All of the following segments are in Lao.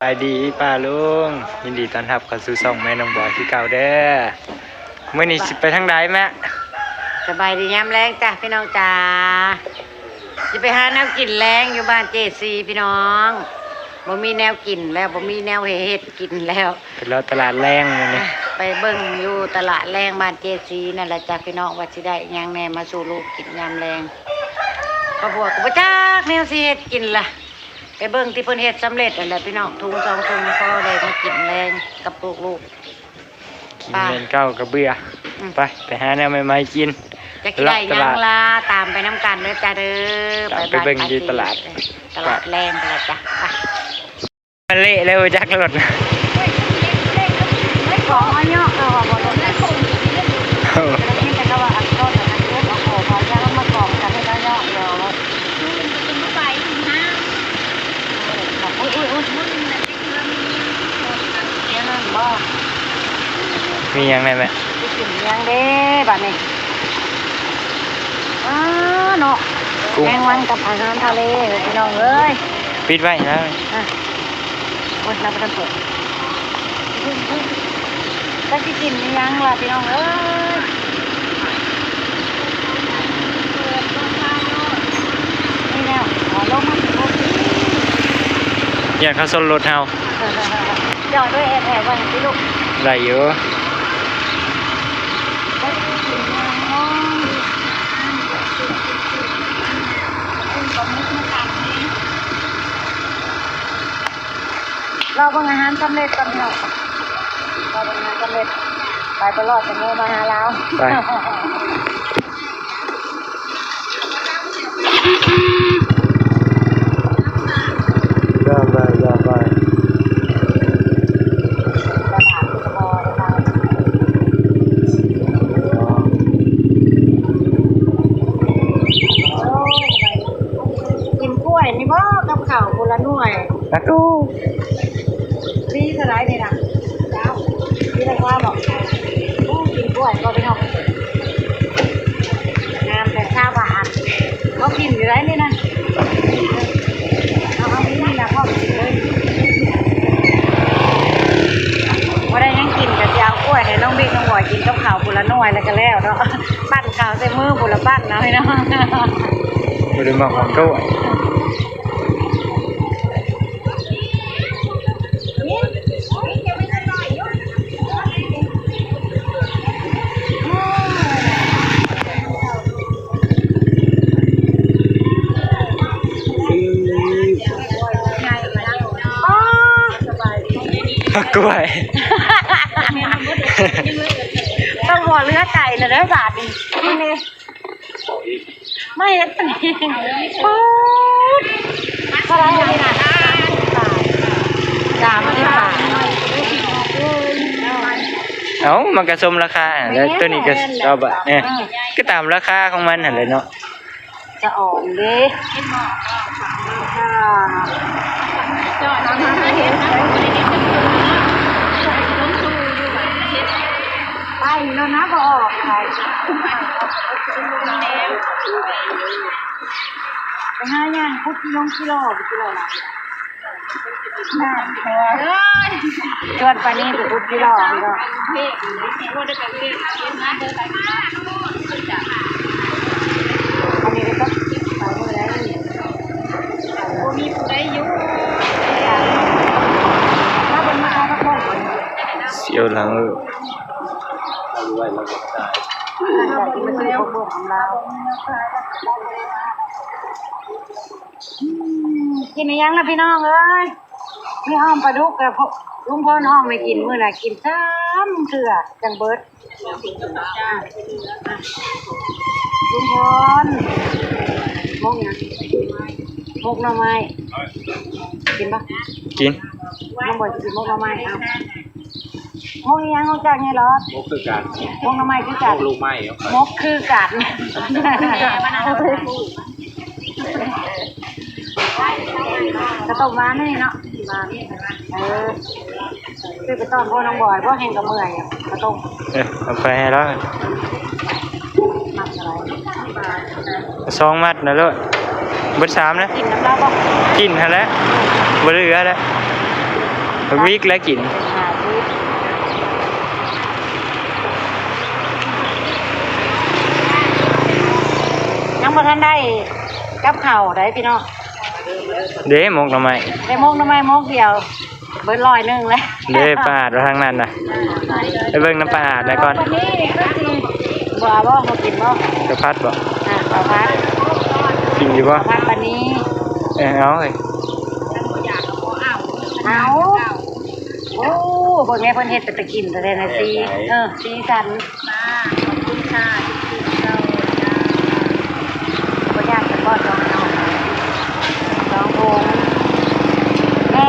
ສະບາຍດີປ້າລຸງ ຍິນດີຕ້ອນຮັບເຂົ້າສູ່ຊ່ອງແມ່ນ້ອງບອຍຄືເກົ່າເດີ້. ມື້ນີ້ຊິໄປທາງໃດແມ່? ສະບາຍດີຍາມແລງຈ້າພີ່ນ້ອງຈ້າ. ຊິໄປຫາແນວກິນແລງຢູ່ບ້ານເຈຊີພີ່ນ້ອງ. ບໍ່ມີແນວກິນແລ້ວ ບໍ່ມີແນວໃຫ້ເຮັດກິນແລ້ວ ໄປເລາະຕະຫຼາດແລງມື້ນີ້. ໄປເບິ່ງຢູ່ຕະຫຼາດແລງບ້ານເຈຊີນັ້ນລະຈ້າພີ່ນ້ອງ ວ່າຊິໄດ້ຫຍັງແດ່ມາສູ່ລູກກິນຍາມແລງ. ເພາະວ່າກໍບໍ່ຈັກແນວຊິເຮັດກິນລະ. ໄປເບິ່ງທີ່ເພິ່ນເຮັດສຳເລັດຫັ້ນແຫຼະພີ່ນ້ອງ ຖົງສອງຖົງພໍໄດ້ມາກິນແລງກັບລູກໆ. ກິນແມ່ນເກົ່າກໍເບື່ອ. ອືມ ໄປ ໄປຫາແນວໃໝ່ໆກິນ. ຈັກຊິໄດ້ຫຍັງລະ ຕາມໄປນຳກັນເດີ້ຈ້າເດີ້. ໄປ ໄປເບິ່ງຢູ່ຕະຫຼາດ ຕະຫຼາດແລງພຸ້ນລະຈ້າ. ໄປ ມັນເລະແລ້ວຈັກລົດ. ຂອງເອົາເຍາະ ເອີ ບໍ່ລົດ ເອີ ໄດ້ຍິນແຕ່ເຂົາວ່າອັນຕົ້ນອັນນັ້ນເອີ ເອົາຂອງເອົາຫຍັງມາກອງກັນໃຫ້ເຮົາເຍາະ. ໂອ້ຍ ໂອ້ຍ ໂອ້ຍ ແນວນັ້ນບໍ່? ມີຫຍັງແດ່ແມ່? ຊິກິນຫຍັງເດ້ບາດນີ້? ອ້າ ເນາະ ກຸ້ງ ແມງວັນກັບອາຫານທະເລເອີຍ ພີ່ນ້ອງເອີຍ. ປິດໄວ້ນະ. ອ່ະ ໂອ້ຍ ລາວບໍ່ທັນເປີດ. ຈັກຊິກິນອີ່ຫຍັງລະພີ່ນ້ອງເອີຍ. ນີ້ແລ້ວ ເອົາລົງມາ ຢ້ານເຂົາຊົນລົດເຮົາ. ຈອດດ້ວຍແອບໆ ວ່າຊັ້ນຕິລູກ. ໄດ້ຢູ່. ລໍເບິ່ງອາຫານສຳເລັດກ່ອນພີ່ນ້ອງ ລໍເບິ່ງອາຫານສຳເລັດ. ໄປບໍ່ລອດ ຈະໂທມາຫາລາວ. ໄປ ຢ່າໄປ ຢ່າໄປ. ກິນກ້ວຍນີ້ບໍ່ ກັບເຂົ້າພຸ້ນລະໜ່ວຍ. ອາຕູ ຟຣີເທົ່າໃດນີ້ນະ? ເຈົ້າ ຟຣີລະຊາວບໍ່? ໂອ້ ກິນກ້ວຍກໍໄປເນາະ ງາມແທ້ຊາວບາດ. ເຮົາກິນຢູ່ໃດນີ້ນະ ເຮົາ ເຮົາມີນີ້ລະ ພ້ອມກິນເລີຍ. ບໍ່ໄດ້ຫຍັງກິນ ກະຊິເອົາກ້ວຍໃຫ້ນ້ອງບິກນ້ອງບອຍກິນກັບເຂົ້າພຸ້ນລະໜ່ວຍ ແລ້ວກະແລ້ວເນາະ. ປັ້ນເຂົ້າໃສ່ມືພຸ້ນລະປັ້ນເນາະພີ່ນ້ອງ. ບໍ່ໄດ້ມັກໝາກກ້ວຍ. ໝາກກ້ວຍ ຕ້ອງບໍ່ເຫຼືອໃຈລະເດີບາດນີ້. ມາເຮັດອັນນີ້ ໂອ້ຍ ເທົ່າໃດອັນນີ້ນະ? ສາມສິບບາດ. ເອົ້າ ມັນກະສົມລາຄາ ແລ້ວໂຕນີ້ກະຊາວບາດ ເອີ ກະຕາມລາຄາຂອງມັນຫັ້ນແຫຼະເນາະ. ສະອອນເດ້ ໄປແລ້ວນະ ບໍ່ອອກໄປ. ໄປຫາຍ່າງຂຸດຂີ້ຫຼົງຂີ້ຫຼໍ່ ຂີ້ຫຼໍ່ຫຼາຍ. ຊວນປານີໄປຂຸດຂີ້ຫຼໍ່ ພີ່ນ້ອງ. ອັນນີ້ກໍຕ້ອງໄປມື້ໃດ ບໍ່ມີຜູ້ໃດຢູ່ ຖ້າເພິ່ນມາຂາຍຜັກບົ້ງ ສຽວຫຼັງເອີ. ກິນອີ່ຫຍັງລະພີ່ນ້ອງເອີຍ? ມີອ້ອມປາດຸກ ແລ້ວລຸງພອນອ້ອມໃຫ້ກິນ ມື້ນະກິນສາມເທື່ອຈັ່ງເບິດ. ລຸງພອນ ໝົກຫຍັງ? ໝົກໜໍ່ໄມ້ ກິນບໍ່? ກິນ. ນ້ອງບອຍຊິກິນໝົກໜໍ່ໄມ້ ເອົາ. ໝົກອີ່ຫຍັງຂອງເຈົ້ານີ້ລອດ? ໝົກຄືກັນ. ໝົກໜໍ່ໄມ້ຄືກັນ. ໝົກລູກໄມ້. ໝົກຄືກັນ. ເຂົ້າຕົ້ມຫວານນີ້ເນາະ ຫວານ. ເອີ ຊື້ໄປຕ້ອນພໍ່ນ້ອງບອຍບໍ່? ແຮງກໍເມື່ອຍ ເຂົ້າຕົ້ມ. ເອີ ເອົາໄປໃຫ້ລາວ ມັດເທົ່າໃດ? ສອງມັດນະໂລດ ເບິດສາມນະ. ກິນນຳລາວບໍ່? ກິນຫັ້ນແຫຼະ ບໍ່ເຫຼືອແລ້ວ. ວິກແລ້ວກິນ ຫາວິກ ຍັງບໍ່ທັນໄດ້ກັບເຂົ້າໃດພີ່ນ້ອງ ເດ້ ໝົກໜໍ່ໄມ້ ໄດ້ໝົກໜໍ່ໄມ້ໝົກດຽວ ເບິດຮ້ອຍໜຶ່ງແລ້ວ ເດ້ ປາອາດວ່າທາງນັ້ນນະ ໄປເບິ່ງນຳປາອາດແລ້ວກ່ອນ ວັນນີ້ຄືຊິບໍ່ເອົາບໍ່ ບໍ່ກິນບໍ່ ເຂົ້າຜັດບໍ່ ອ່າ ເຂົ້າຜັດ ກິນຢູ່ບໍ່ ເຂົ້າຜັດປານີ ເອີ ເອົາເອີຍ ເອົາ ໂອ້ ເບິ່ງແດ່ ເພິ່ນເຮັດເປັນຕາກິນແທ້ໆ ສີ ເອີ ສີສັນ ມາ ຂອບຄຸນຄ່ະ ກິນເຂົ້າ ບໍ່ຢາກຈະບໍ່ ສອງ ສອງຖົງ ແມ່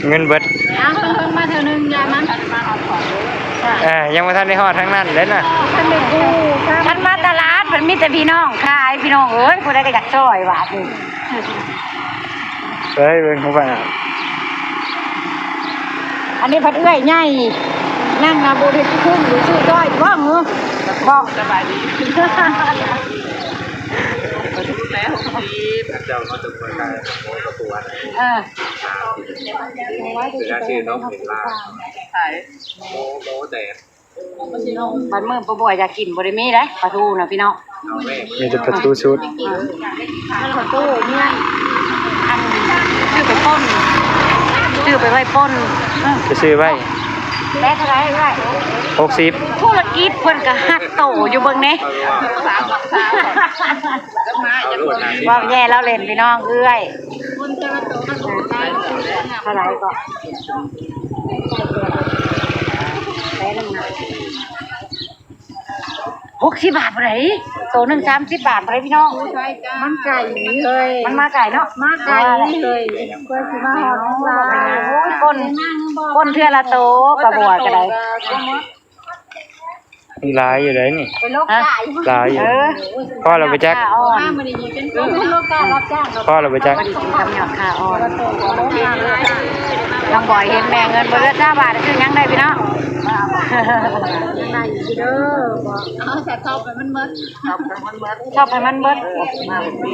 ເງິນເບິດ ເອົາ ເພິ່ນມາເທື່ອໜຶ່ງ ຢ່າມັນ ອ່າ ຍັງບໍ່ທັນໄດ້ຮອດທາງນັ້ນເດ້ນະ ຄັນມາຕະຫຼາດ ມັນມີແຕ່ພີ່ນ້ອງຂາຍ ພີ່ນ້ອງເອີຍ ຜູ້ໃດກໍຢາກຊ່ອຍບາດນີ້. ເອີຍ ເບິ່ງຂອງຂ້ອຍ ອັນນີ້ພັດເອື້ອຍໃຫຍ່ ນັ່ງນະບໍ່ໄດ້ຄຸ້ມ ຫຼືຊື້ຈ້ອຍບໍ່ຫື ບໍ່ ສະບາຍດີ ແປດສິບ ເຈົ້າເຮົາຈະມາຂາຍໂມກະປວດ ເອີ ເວລາຊື້ນົມເຫັນວ່າ ຂາຍໂມ ໂມແດງ ບັດມື້ປ້າບົວຢາກກິນບໍ່ໄດ້ມີເດ້ປາທູນະພີ່ນ້ອງ ມີແຕ່ປາທູຊຸດ ປາທູນີ້ ອັນ ຊື້ໄປປົ່ນ ຊື້ໄປໄວ້ປົ່ນ ໄປຊື້ໄວ້ ແລກເທົ່າໃດເອື້ອຍ ຫົກສິບ ທຸລະກິດເພິ່ນກະຮັກໂຕຢູ່ເບິ່ງແດ່ ເວົ້າແຍ່ລາວເຫຼັ້ນພີ່ນ້ອງເອື້ອຍ ເທົ່າໃດກໍ ຫົກສິບບາດພຸ້ນໃດ ໂຕໜຶ່ງສາມສິບບາດພຸ້ນໃດພີ່ນ້ອງ ມັນໄກເລີຍ ມັນມາໄກເນາະ ມາໄກເລີຍ ກວ່າຊິມາຮອດ ໂອ້ຍ ປົ່ນ ປົ່ນເທື່ອລະໂຕ ປ້າບົວກໍໄດ້ ຫຼາຍຢູ່ໃດນີ້ ຮະ ຫຼາຍຢູ່ ເອີ ພໍແລ້ວບໍ່ຈັກ ຄ່າອ່ອນ ພໍແລ້ວບໍ່ຈັກ ພໍດີກິນກັບຍອດຄ່າອ່ອນ ນ້ອງບອຍເຫັນແມ່ເງິນບໍ່ເຫຼືອຊາວບາດ ຊື້ຫຍັງໄດ້ພີ່ນ້ອງ ໄດ້ຢູ່ເດີ ເອົາ ຊອບໃຫ້ມັນເບິດ ຊອບໃຫ້ມັນເບິດ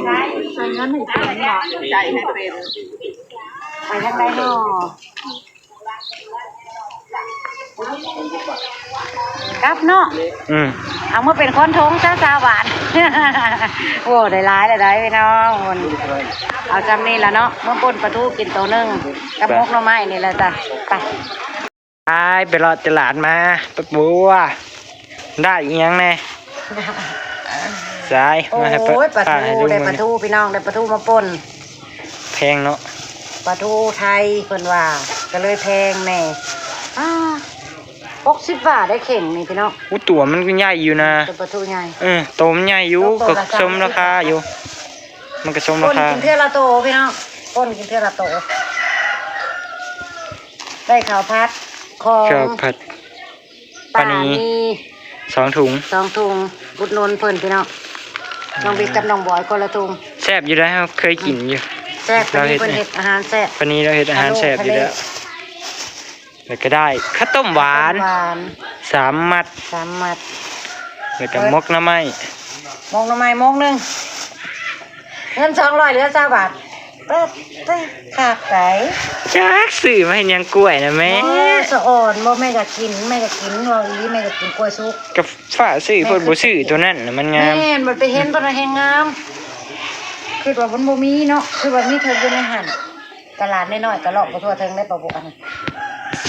ໃຊ້ເງິນໃຫ້ເປັນເນາະ ໃຊ້ໃຫ້ເປັນ ໄປທາງໃດເນາະ? ກັບເນາະ ອືມ ເອົາມາເປັນຄວນຖົງຊະ ຊາວບ້ານ ໂອ້ ໄດ້ຫຼາຍແລ້ວໃດ໋ພີ່ນ້ອງ ເອົາຊ່ຳນີ້ລະເນາະ ມາປົ່ນປາທູກິນໂຕໜຶ່ງ ກັບໝົກໜໍ່ໄມ້ນີ້ລະຈ້ະ ໄປ ໄປ ໄປເລາະຕະຫຼາດມາ ປ້າບົວ ໄດ້ອີ່ຫຍັງແດ່? ສາຍ ໂອ້ຍ ມາໃຫ້ປະ ປາທູ ໄດ້ປາທູພີ່ນ້ອງ ໄດ້ປາທູມາປົ່ນ ແພງເນາະ ປາທູໄທເພິ່ນວ່າ ກໍເລີຍແພງແດ່ ອ້າ ຫົກສິບບາດໄດ້ເຂ່ງນີ້ພີ່ນ້ອງ ໂອ້ ຕົວມັນກໍໃຫຍ່ຢູ່ນະ ຕົວປາທູໃຫຍ່ ເອີ ໂຕມັນໃຫຍ່ຢູ່ ກໍສົມລາຄາຢູ່ ມັນກໍສົມລາຄາ ປົ່ນກິນເທື່ອລະໂຕພີ່ນ້ອງ ປົ່ນກິນເທື່ອລະໂຕ ໄດ້ເຂົ້າຜັດຂອງ ເຂົ້າຜັດ ປານີ ປານີ ສອງຖົງ ສອງຖົງ ອຸດໜູນເພິ່ນພີ່ນ້ອງ ນ້ອງບິກກັບນ້ອງບອຍຄົນລະຖົງ ແຊບຢູ່ໃດ໋ ເຮົາເຄີຍກິນຢູ່ ແຊບ ປານີເພິ່ນເຮັດອາຫານແຊບ ປານີລາວເຮັດອາຫານແຊບຢູ່ແລ້ວ ແລ້ວກໍໄດ້ເຂົ້າຕົ້ມຫວານ ເຂົ້າຕົ້ມຫວານ ສາມມັດ ສາມມັດ ແລ້ວກໍໝົກໜໍ່ໄມ້ ໝົກໜໍ່ໄມ້ໝົກໜຶ່ງ ເງິນສອງຮ້ອຍ ເຫຼືອຊາວບາດ ເອີ ເອີ ຄັກໃດ໋ ຈັກຊື້ມາເຮັດຫຍັງກ້ວຍນະແມ່ ໂອ້ ສະອອນບໍ່ ແມ່ຢາກກິນ ແມ່ຢາກກິນ ເວົ້າອີ່ຫຼີ ແມ່ຢາກກິນກ້ວຍສຸກ ກໍຟ້າວຊື້ ເພິ່ນບໍ່ຊື້ໂຕນັ້ນນະ ມັນງາມ ແມ່ນ ບັດໄປເຫັນໂຕນັ້ນແຮງງາມ ຄິດວ່າມັນບໍ່ມີເນາະ ຄິດວ່າມີເທິງຢູ່ໃນຫັ້ນ ຕະຫຼາດນ້ອຍໆ ກໍເລາະບໍ່ທົ່ວເຖິງເດ້ ປ້າບົວ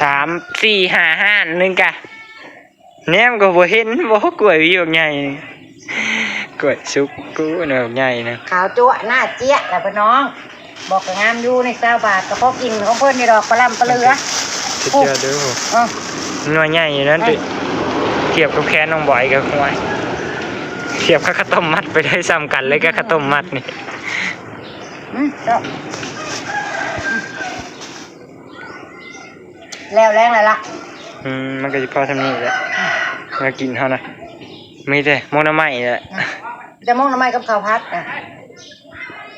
ສາມ ສີ່ ຫ້າຮ້ານໜຶ່ງກະ ແນມກໍບໍ່ເຫັນ ບໍ່ ກ້ວຍຫວີບັກໃຫຍ່ ກ້ວຍສຸກກູໜ່ວຍບັກໃຫຍ່ນະ ຂາວຈັ້ວະໜ້າເຈ້ຍລະພີ່ນ້ອງ ບອກກໍງາມຢູ່ ນີ້ຊາວບາດ ກໍພໍກິນຂອງເພິ່ນນີ້ດອກ ປະລ່ຳປະເຫຼືອ ສຸດຍອດເດີ ເອີ ໜ່ວຍໃຫຍ່ຢູ່ນັ້ນຕິ ທຽບກັບແຂນນ້ອງບອຍກໍ ໂອ້ຍ ທຽບກັບເຂົ້າຕົ້ມມັດໄປໄດ້ ສ່ຳກັນເລີຍກັບເຂົ້າຕົ້ມມັດນີ້ ອືມ ເຈົ້າ ແລ້ວແລງແລ້ວລະ ອືມ ມັນກໍຊິພໍສ່ຳນີ້ແຫຼະ ແນວກິນເຮົານະ ມີແຕ່ໝົກໜໍ່ໄມ້ແຫຼະ ແຕ່ໝົກໜໍ່ໄມ້ກັບເຂົ້າຜັດນະ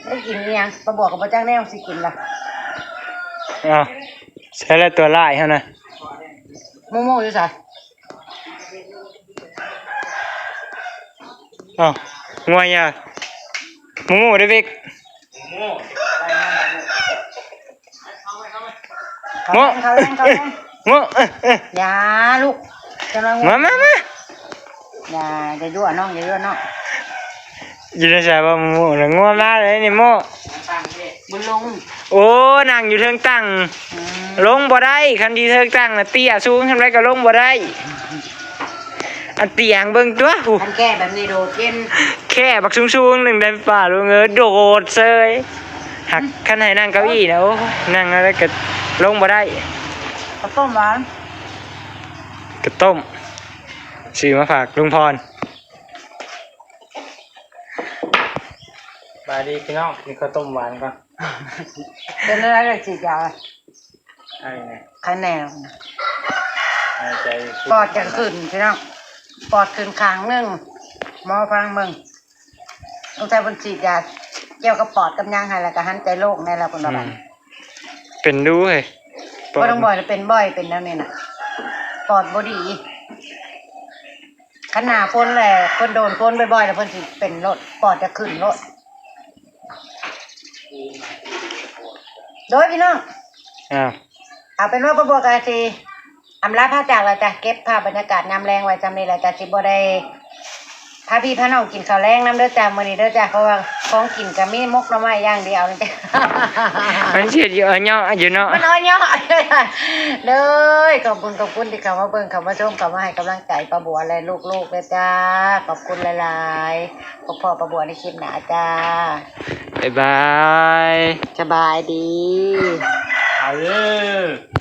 ໄດ້ກິນອີ່ຫຍັງ ປ້າບົວກໍບໍ່ຈັກແນວຊິກິນລະ ເອົ້າ ໃສ່ລະຕົວຮ້າຍເຮົານະ ໝູໝູຢູ່ໃສ? ອ້າວ ງົວຍາ ໝູເດ້ເວກ. ເຂົ້າແລງ ເຂົ້າແລງ ເຂົ້າແລງ ໂມະ ເອີ ເອີ ຢ່າລູກ ຈະມາ ມາ ມາ ມາ ຢ່າ ຢ່າຍົວະນ້ອງ ຢ່າຍົວະນ້ອງ ຢູ່ໃນໃສວ່າໂມະ ງົວມາເລີຍນີ້ໂມະ ບໍ່ລົງ ໂອ້ ນັ່ງຢູ່ເທິງຕັ່ງ ອືມ ລົງບໍ່ໄດ້ ຄັນຢູ່ເທິງຕັ່ງນະເຕ້ຍ ສູງສ່ຳໃດກໍລົງບໍ່ໄດ້ ອັນເຕ້ຍຫັ້ນເບິ່ງຕົວ ຜູ້ ຄັນແຄບແບບນີ້ໂດດເຢັນ ແຄບບັກສູງໆໜຶ່ງໄດ້ປ້າລຸງເອີຍ ໂດດເຊີຍ ຫາກຄັນໃຫ້ນັ່ງເກົ້າອີ້ນະ ໂອ້ ນັ່ງແລ້ວກໍລົງບໍ່ໄດ້ ເຂົ້າຕົ້ມຫວານ ເຂົ້າຕົ້ມ ຊື້ມາຝາກລຸງພອນ ສະບາຍດີພີ່ນ້ອງ ກິນເຂົ້າຕົ້ມຫວານກ່ອນ ເປັນແນວໃດ ສີດຢາ ໄອແນ່ ໄຄແນ່ ຫາຍໃຈ ປອດຈະຂຶ້ນພີ່ນ້ອງ ປອດຂຶ້ນຂ້າງໜຶ່ງ ໝໍຟັງເບິ່ງ ສົງໄສເພິ່ນສີດຢາກ່ຽວກັບປອດກັບຫຍັງໃຫ້ ແລ້ວກໍຫັນໃຈໂລ່ງແນ່ແລ້ວ ເພິ່ນວ່າ ອືມ ບັດ ເປັນດູເຮີ້ຍ ປອດ ບໍ່ຕ້ອງບໍ່ເປັນ ບໍ່ເປັນແນວນີ້ນະ ປອດບໍ່ດີ ຄັນໜ້າຝົນແຫຼະ ເພິ່ນໂດນຝົນບ່ອຍໆ ແລ້ວເພິ່ນຊິເປັນໂລດ ປອດຈະຂຶ້ນໂລດ ໂດຍພີ່ນ້ອງ ອ້າວ ເອົາເປັນວ່າປ້າບົວກະຊິອຳລາພາຈາກແລ້ວຈ້ະ ເກັບພາບບັນຍາກາດຍາມແລງໄວ້ຊ່ຳນີ້ແລ້ວຈ້ະ ຊິບໍ່ໄດ້ ພາພີ່ພານ້ອງກິນເຂົ້າແລງນຳເດີຈ້າ ມື້ນີ້ເດີຈ້າ ເພາະວ່າຂອງກິນກະມີໝົກໜໍ່ໄມ້ຢ່າງດຽວນີ້ຈ້າ ມັນຊິເຮັດຢູ່ອ້ອຍເຍາະຢູ່ເນາະ ມັນອ້ອຍເຍາະ ເດີ ຂອບຄຸນ ຂອບຄຸນທີ່ເຂົ້າມາເບິ່ງ ເຂົ້າມາຊົມ ເຂົ້າມາໃຫ້ກຳລັງໃຈປ້າບົວ ແລະ ລູກໆ ເດີຈ້າ ຂອບຄຸນຫຼາຍໆ ພົບພໍ້ປ້າບົວໃນຄລິບໜ້າຈ້າ ບາຍບາຍ ສະບາຍດີ ເອົາເດີ.